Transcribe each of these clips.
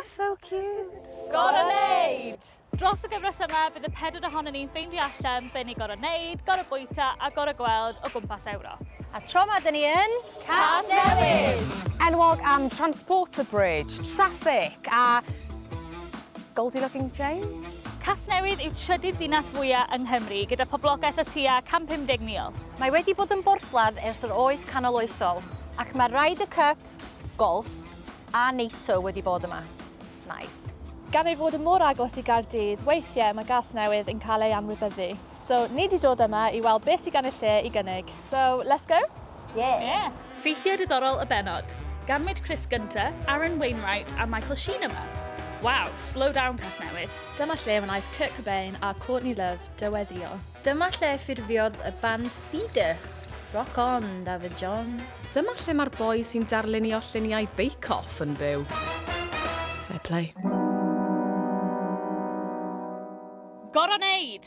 He's so cute. Gorau neud! Dros y gyfres yma, bydd y pedwar ohonon ni'n ffeindio allan be ni gorau neud, gorau bwyta a gorau gweld o gwmpas Ewrop. A tro 'ma dyn ni yn Casnewydd! Enwog am Transporter Bridge, traffic a Goldie Looking Chain? Casnewydd yw trydydd ddinas fwya yng Nghymru gyda poblogaeth o tua 150,000. Mae wedi bod yn borthladd ers yr oes canoloesol ac mae'r Ryder Cup, golff a NATO wedi bod yma. Nice. Gan ei fod yn mor agos i Gaerdydd, weithiau mae Gasnewydd yn cael ei anwybyddu. So, ni 'di dod yma i weld beth sydd gan y lle i gynnig. So, let's go? Yeah. Yeah. Ffeithiau diddorol y bennod. Ganwyd Chris Gunter, Aaron Wainwright a Michael Sheen yma. Waw, slow down Casnewydd. Dyma lle wnaeth Kurt Cobain a Courtney Love dyweddïo. Dyma lle ffurfiodd y band Feeder. Rock on, Dafydd John. Dyma lle mae'r boi sy'n darlunio lluniau Bake Off yn byw. Fair play. Gorau neud!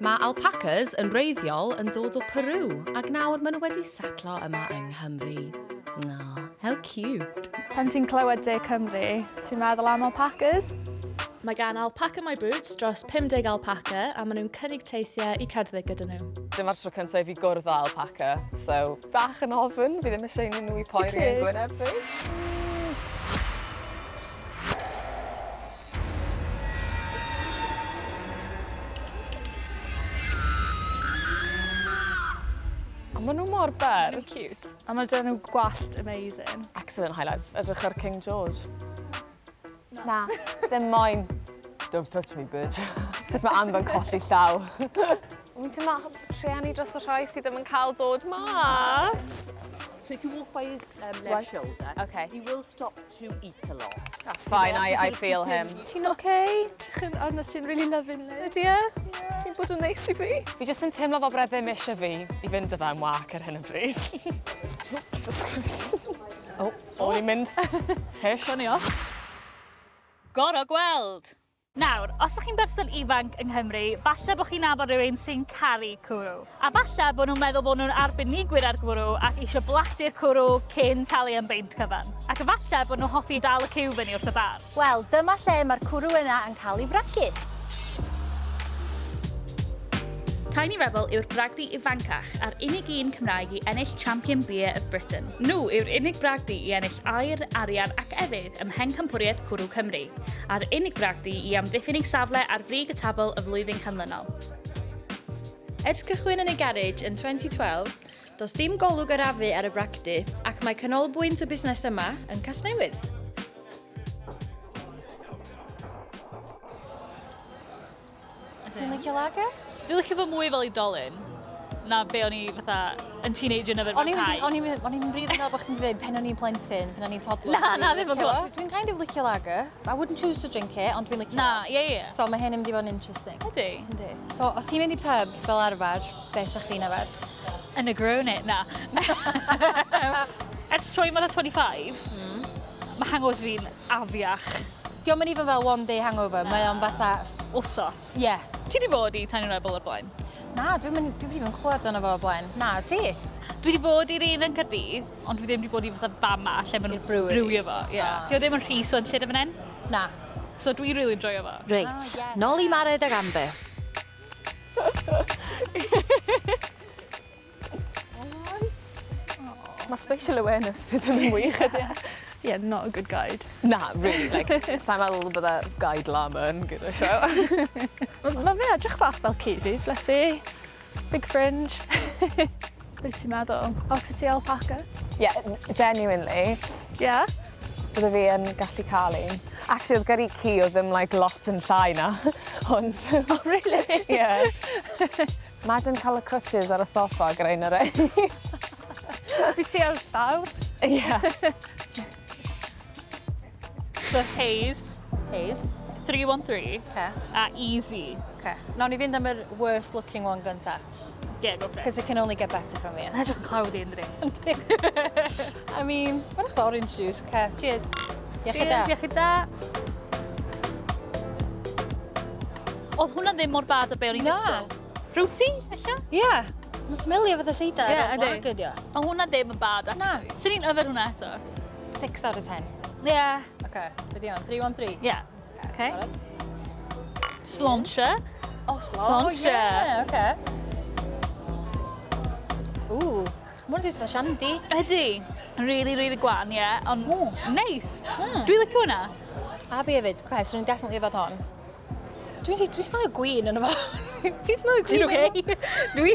Mae alpacas yn wreiddiol yn dod o Peru ac nawr maen nhw wedi setlo yma yng Nghymru. Aw, how cute. Pan ti'n clywed De Cymru, ti'n meddwl am alpacas? Mae gan Alpaca My Boots dros 50 alpaca a maen nhw'n cynnig teithiau i cerdded gyda nhw. Dyma'r tro cyntaf i fi gwrdd â alpaca, so bach yn ofn, fi ddim eisiau i nhw i poeri yn gwyneb fi. Ond maen nhw mor bert. Cute. A mae dyn nhw gwallt amazing. Excellent highlights. Edrych ar King George. Na, ddim moyn. Don't touch me, bitch. Sut mae Amber yn colli llaw. Wy'n teimlo trueni dros y rhai sydd ddim yn cael dod mas. So if you walk by his left Right. shoulder, Okay. he will stop to eat a lot. That's fine, I feel him. Ti'n okay? Edrych arno ti'n really lovingly. Ydy e? Ti'n bod yn neis i fi? Fi jyst yn teimlo fel bod e ddim eisiau fi i fynd â fe am wac ar hyn o bryd. Jesus Christ. O, o'n i'n mynd. Hysh. Cwni off. Gorau gweld! Nawr, os ydych chi'n berson ifanc yng Nghymru, falle bod chi'n nabod rhywun sy'n caru cwrw. A falle bod nhw'n meddwl bod nhw'n arbenigwyr ar gwrw ac eisiau blasu'r cwrw cyn talu am beint cyfan. Ac falle bod nhw'n hoffi dal y ciw fyny wrth y bar. Wel, dyma lle mae'r cwrw yna yn cael ei fragu. Tiny Rebel yw'r bragdy ifancach a'r unig un Cymraeg i ennill Champion Beer of Britain. Nhw yw'r unig bragdy i ennill aur, arian ac efydd ym Mhencampwriaeth Cwrw Cymru, a'r unig bragdy i amddiffyn ei safle ar frig y tabl y flwyddyn canlynol. Ers cychwyn yn ei garej yn 2012, does dim golwg ar afu ar y bragdy ac mae canolbwynt y busnes yma yn Casnewydd. Ti'n licio lager? Dwi'n licio fo mwy fel oedolyn na be o'n i fatha yn teenager yn yfed O'n mewn i'n cae. o'n i'n o'n i'n rili meddwl bod chdi'n dweud pen o'n i'n plentyn, pen o'n i'n toddler. Na, na, Dwi'n ddim yn licio gwbod. fo. Dwi'n kind of licio lager. I wouldn't choose to drink it, ond dwi'n licio Na, fo. ie, ie. So mae hyn yn mynd i fod yn interesting. Ydy. Yndi. So, os ti'n mynd i pub fel arfer, be sa chdi'n yfed? Y Negroni, na. Ers troi fatha 25, mae hangovers fi'n afiach. Dio'm yn even fel one day hangover, mae o'n fatha... Wsos. Ie. Yeah. Ti 'di bod i Tiny Rebel o'r blaen? Na, dwi'm yn... Dwi'm 'di even clywed ono fo o'r blaen. Na, ti? Dwi 'di bod i'r un yn Caerdydd, ond dwi ddim 'di bod i fatha fama lle maen I'r nhw'n brewery. brewio fo. Ie. Ah. Dio ddim yn rhy swnllyd yn fan hyn. Na. So dwi'n rili enjoyo fo. Reit, Ah, yes. nôl i Mared ag Amber. Mae spatial awareness ti ddim yn wych ydy e? Yeah, not a good guide. Na, really, like, sa'n meddwl bydde guide llama yn gyda show. Mae fe edrych bach fel ci fi, fluffy, big fringe. Beth ti'n meddwl? Hoffi ti alpaca? Yeah, genuinely, Yeah? bydde fi yn gallu cael un. Actually, oedd gyda ci oedd ddim like, lot yn llai na hwn. So, Oh, really? yeah. Imagine cael y crutches ar y soffa gyda un o'r rei. Fi ti ar llawr? Yeah. So Haze, Haze. 313 Okay. a Easy. Okay. Nawn ni fynd am yr worst looking one gynta. Yeah, go for it. Because it can only get better from here. Yn edrych yn clawdi yn dydi? I mean, mae'n eich orange juice. Okay, cheers. Iechyd da. Cheers, iechyd da. Oedd hwnna ddim mor bad o be o'n i'n Na. disgwyl. Fruity, ella? Yeah. Mae'n smelio fatha seidar Ie, yeah, yndi. lager, dio. Ond hwnna ddim yn bad, Na. actually. Swn i'n yfed hwnna eto. 6 out of 10. Yeah. Okay, be di hwn? 3, 1, 3? Yeah. Okay. Sláinte. Oh, sláinte. Sláinte. Yeah, okay. Ooh, mae hwn jyst fatha shandy. Ydy. Really, really gwan, ie. Yeah. Ond neis. Dwi'n licio hwnna. A fi hefyd. Okay, so ni'n definitely yfed hon. Dwi'n dwi smelio gwin yn efo. Ti'n smelio gwin? Ti'n okay? Dwi...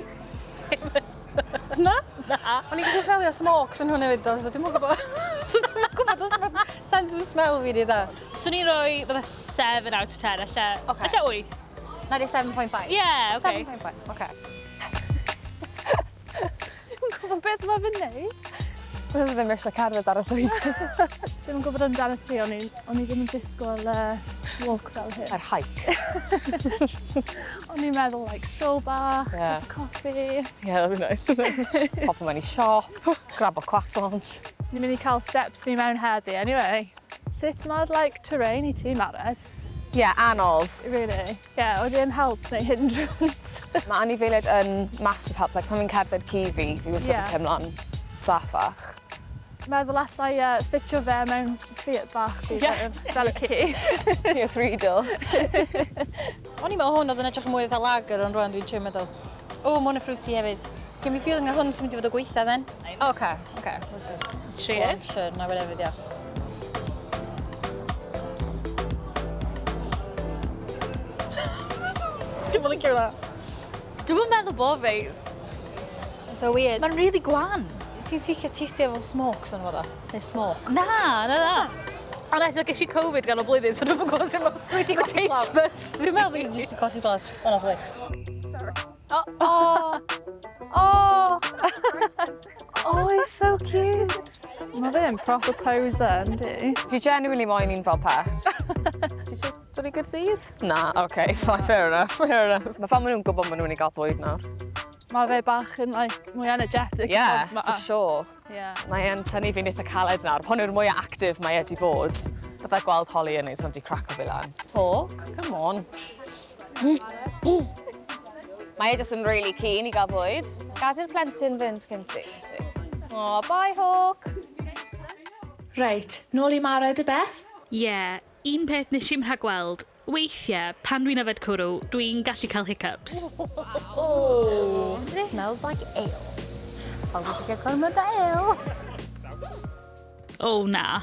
Na? Na. O'n i'n gallu smelio smokes yn hwn hefyd, so dwi'n gwybod. So dwi'n gwybod os mae sense of smell fi di dda. Swn i'n rhoi fatha 7 out of 10, alle... Ocê. Alle 8. Na di 7.5. Yeah, okay. 7.5, okay. Dwi'n gwybod beth mae fe'n neud. Bydd ddim eisiau cerdded ar y llwybr. Ddim yn gwybod amdano ti, o'n i, o'n i ddim yn disgwyl walk fel hyn. Yr hike. O'n i'n meddwl, like, stroll bach, Yeah. cup of coffee. Yeah, that'd be nice. Pop mewn i siop, grab a croissant. Ni'n mynd i cael steps ni mewn heddi, anyway. Sut mae'r, like, terrain i ti, Mared? Yeah, anodd. Really? Yeah, oedd e'n help neu hindrance? Mae anifeiliaid yn massive help. Like, pan fi'n cerdded ci fi, fi wastad Yeah. yn teimlo'n saffach. Meddwl allai ffitio fe mewn Fiat bach fi, Yeah. fel y ci. Ie, Threedle. O'n i'n meddwl hwn oedd yn edrych mwy fatha lager, ond rwan dwi'n trio meddwl. O, mae hwn yn fruity hefyd. Gen fi feeling na hwn sy'n mynd i fod o gweitha then. Okay, okay. Let's just Cheers. Sure, na whatever, yeah. Dwi'n mynd licio hwnna. Dwi'm yn meddwl bod fi. So weird. Mae'n really gwan. Ti'n sicr tastio fel smokes yn fod o? Neu smoke? Na, na, na. Ond eto, ges i Covid gan o blwyddyn, so dwi'm yn gwybod sut mae Wedi colli taste buds. Dwi'n meddwl bod fi jyst yn colli plot. Honestly. Oh! Oh! Oh, he's so cute. Mae fe'n proper poser, yndi? Fi genuinely moyn un fel pet. Ti eisiau dod i Gaerdydd? Na, okay, fine, fair enough, fair enough. Mae fel maen nhw'n gwybod maen nhw'n mynd i gael bwyd nawr. Mae fe bach yn, like, mwy energetic. y Yeah, ffordd 'ma. for sure. Yeah. Mae e'n tynnu fi'n eitha caled nawr. Hwn yw'r mwyaf actif mae e 'di bod. Bydda gweld Holly yn neud hwn 'di craco fi lan. Talk, come on. Mae e jyst yn really keen i gael bwyd. Gad i'r plentyn fynd cyn ti. Oh, bye Hawk. Reit, nôl i Mared a Beth. Ie, yeah, un peth nes i'm rhagweld, weithiau, pan dwi'n yfed cwrw, dwi'n gallu cael hiccups. Smells like ale. Fel dwi'n cael gormod o ale. Oh, na.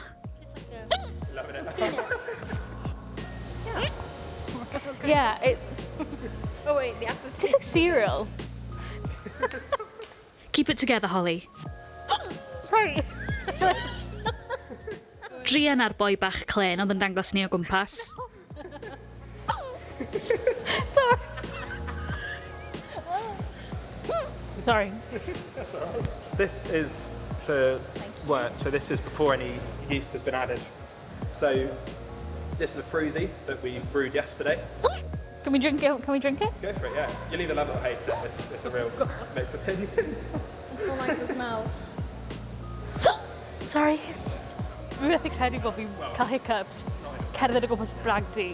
Yeah, it... Oh wait, the after... Tastes like cereal. Keep it together, Holly. Sorry. Druan ar boi bach clen oedd yn dangos ni o gwmpas. Sorry. Sorry. This is the wort, so this is before any yeast has been added. So this is a fruity that we brewed yesterday. Can we drink it? Can we drink it? Go for it, yeah. You'll either love it or hate it. It's a real mixed opinion. I like the smell. Sorry. Fi methu credu bod fi'n cael hiccups. Cerdded o gwmpas bragdy.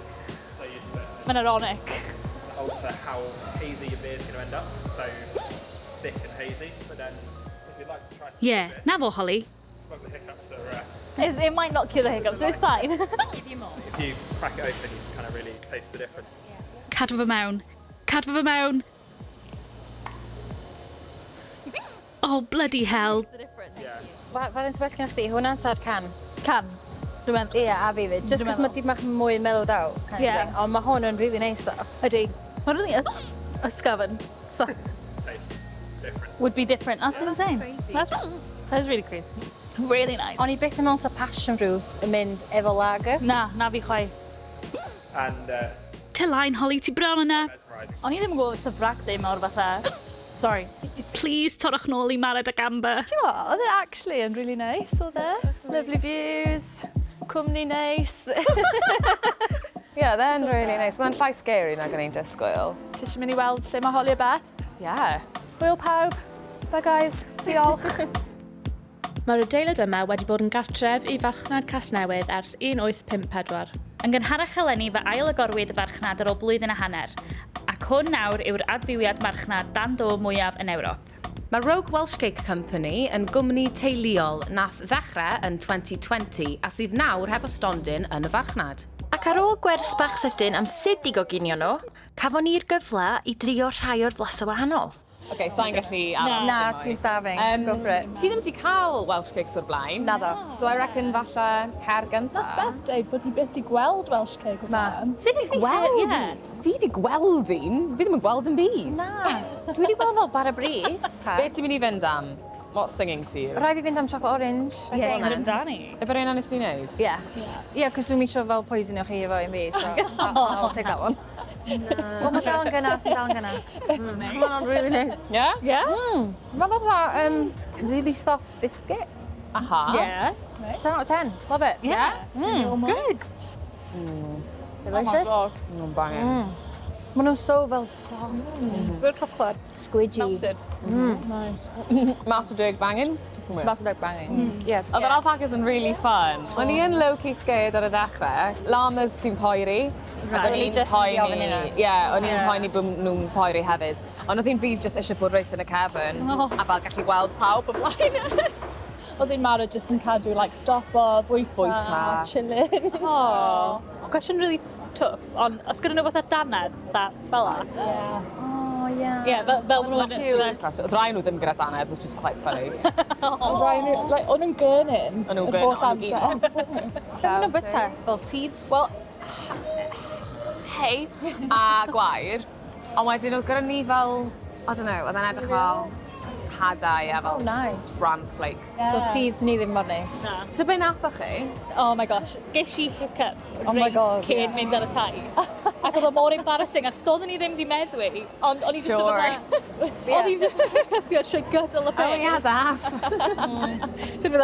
So used to it. Mae'n ironic. Alter how hazy your beer's going to end up. So thick and hazy. But then if you'd like to try some Yeah, of it, na fo, Holly. as long as the hiccups are, It, it might not cure the hiccups, but it's fine. if you crack it open, you can kind of really taste the difference. Cadw fy mewn. Cadw fy mewn. Oh, bloody hell. Faint well gen chdi, hwnna ta'r can? Can. Dwi'n meddwl. Ie, a fi fyd. Just Dwi'n cos mae di bach mwy mellowed out, kind Yeah. of thing. Ond mae hwn yn really nice though. Ydy. Mae'n really ysgafn. So, Tastes different. would be different. That's insane. That's, that's really crazy. Really nice. O'n i byth yn meddwl sa passion fruit yn mynd efo lager. Na, na fi chwaith. And Tylain, Holly, ti bron yna. mesmerising. O'n i ddim yn gwybod sa bragdy mor fatha. Sorry. Please, torrwch nôl i Mared ac Amber. Do you know what? Oedd it actually yn really nice, oedd e? Lovely views, cwmni nice. Yeah, they're really nice. Mae'n llai scary nag o'n i'n disgwyl. Ti eisiau mynd i weld lle mae Holly a Beth? Yeah. Hwyl pawb. Bye guys. Diolch. Mae'r adeilad yma wedi bod yn gartref i farchnad Casnewydd ers 1854. Yn gynharach eleni fe ail-agorwyd y farchnad ar ôl blwyddyn a hanner, ac hwn nawr yw'r adfywiad marchnad dan do mwyaf yn Ewrop. Mae Rogue Welsh Cake Company yn gwmni teuluol nath ddechrau yn 2020 a sydd nawr hefo stondin yn y farchnad. Ac ar ôl gwers bach sydyn am sut i goginio nhw, cafon ni'r gyfle i drio rhai o'r flasau wahanol. Ok, sa i'n gallu aros Na, ti'n starving. Go for it. Ti ddim 'di cael Welsh cakes o'r blaen. Naddo. So I reckon falle cer gynta. Nath Beth deud bod hi byth 'di gweld Welsh cake o'r blaen. Sut ti 'di gweld un? Fi 'di gweld un. Fi ddim yn gweld dim byd. Na. Dwi 'di gweld fel bara brith. Be ti'n mynd i fynd am? What's singing to you? Rhaid fi fynd am chocolate orange. I Ie, think. mynd amdani. Efo'r un nes ti wneud? Ie. Ie, cos dwi'm isio fel poisonio chi efo un fi, so I'll take that one. Wel, mae dal yn gynnas, mae dal yn gynnas. Mae hwnna'n really nice. Yeah? Yeah? Mae fatha really soft biscuit. Aha. Yeah. 10 out of 10. Love it. Yeah. Good. Delicious. Mae'n banging. Maen nhw'n so fel soft, Good chocolate. squidgy. Melted. Mas o deg banging. Mas o deg banging. Yes. Oedd yr alpacas yn really fun. O'n i yn low-key scared ar y dechrau. Llamas sy'n poeri. Right. O'n i jyst yn mynd i ofyn hynna. Ie, o'n i'n poeni bod nhw'n poeri hefyd. Ond oedd hi'n fi jyst eisiau bod reit yn y cefn a fel gallu gweld pawb o blaen. Oedd hi'n marw jyst yn cadw like, stop o, fwyta, Bwyta. chilling. Oh. Cwestiwn really tough, ond os gyda nhw fatha dannedd, that fel as. Oh, yeah. Ie, fel maen nhw'n Huge. Oedd rai nhw ddim gyda dannedd, which is quite funny. Ond rai nhw, like, o'n nhw'n gurning. O'n nhw'n yr gurning, holl o'n nhw gyd. amser. Be maen nhw'n byta? Fel seeds? Wel, hei, a gwair. Ond wedyn oedd gyda ni fel, I don't know, oedd e'n edrych fel hadau a fel Oh, nice. bran flakes. So seeds ni ddim mor neis. Na. So be nathoch chi? Oh my gosh, ges i hiccups Oh my reit God, cyn yeah. mynd ar y taith. Ac oedd o mor embarrassing, ac doeddwn i ddim di meddwi, ond o'n i just Sure. yn fatha... O'n i'n just hiccupio trwy gydol y Oh, thing. yeah, daff. Dwi'n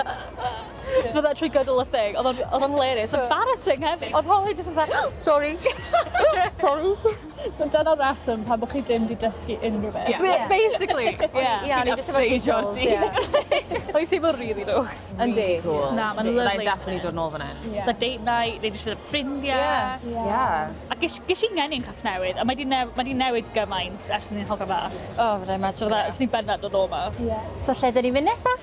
fydda trwy gydol y thing. Oedd o'n hilarious. Embarrassing hefyd. Oedd Holly jyst yn fatha, sorry, sorry. So dyna'r reswm pan bod chi dim di dysgu unrhyw beth. Yeah. Basically, yeah. Ie, o'n i jyst efo'r upstage-o'r giggles, dyn. ie. O'n i'n teimlo really drwg. Yndi. Cool. Na, mae'n Byddai'n lovely. definitely dod nôl fan hyn. Yeah. The date night, neu jyst gyda ffrindiau. Yeah. Yeah. A ges i ngeni yn Casnewydd, a mae di newid gymaint ers ni'n hogan fach. Oh, fydda imagine. So fydda, swn i'n bendant dod o yma. Yeah. So lle dyn ni'n mynd nesa?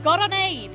Goro wneud!